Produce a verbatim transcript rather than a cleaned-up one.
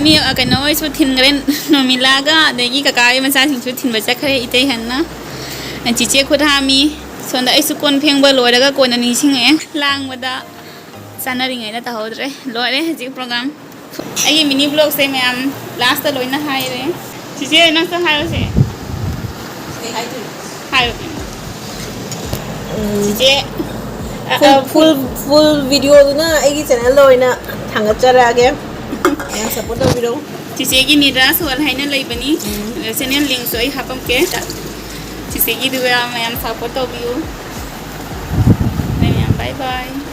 ꯃꯤ, ꯑ, ꯀꯩꯅꯣ ꯍꯣꯏꯁꯨ ꯊꯤꯟꯈ꯭ꯔꯦ, ꯅꯣꯃꯤꯂꯥꯒ, ꯑꯗꯒꯤ ꯀꯀꯥꯒꯤ ꯃꯆꯥꯁꯤꯡꯁꯨ ꯊꯤꯟꯕ ꯆꯠꯈ꯭ꯔꯦ ꯏꯇꯩ ꯍꯟꯅ꯫ ꯆꯤꯆꯦ ꯈꯨꯠ ꯍꯥꯝꯃꯤ꯫ ꯁꯣꯝꯗ ꯑꯩꯁꯨ ꯀꯣꯟ ꯐꯦꯡꯕ ꯂꯣꯏꯔꯒ ꯀꯣꯟꯅ ꯅꯤꯡꯁꯤꯡꯉꯛꯑꯦ꯫ ꯂꯥꯡꯕꯗ ꯆꯥꯅꯔꯤꯉꯩꯗ ꯇꯧꯍꯧꯗ꯭ꯔꯦ꯫ ꯂꯣꯏꯔꯦ ꯍꯧꯖꯤꯛ program꯫ ꯑꯩꯒꯤ mini vlogꯁꯦ ꯃꯌꯥꯝ lastꯇ ꯂꯣꯏꯅ ꯍꯥꯏꯔꯦ꯫ ꯆꯤꯆꯦ, ꯅꯪꯁꯨ ꯍꯥꯏꯔꯣꯁꯦ꯫ ꯀꯩ ꯍꯥꯏꯗꯣꯏꯅꯣ? ꯍꯥꯏꯔꯣ ꯀꯩꯅꯣ꯫ ꯎꯝ꯫ ꯆꯤꯆꯦ, ꯑ, full, ꯑ, full, full videoꯗꯨꯅ ꯑꯩꯒꯤ channelꯗ ꯑꯣꯏꯅ ꯊꯥꯡꯒꯠꯆꯔꯛꯑꯒꯦ꯫ ꯃꯌꯥꯝ support ꯇꯧꯕꯤꯔꯣ꯫ ꯆꯤꯆꯦꯒꯤ ꯅꯤꯗ꯭ꯔꯥ ꯁꯣꯜ ꯍꯥꯏꯅ ꯂꯩꯕꯅꯤ꯫ ꯎꯝ꯫ Channel linkꯁꯨ ꯑꯩ ꯍꯥꯄꯝꯒꯦ꯫ ꯆꯤꯆꯦꯒꯤꯗꯨꯒ ꯃꯌꯥꯝ support ꯇꯧꯕꯤꯌꯨ꯫ ꯃꯌꯥꯝ bye bye꯫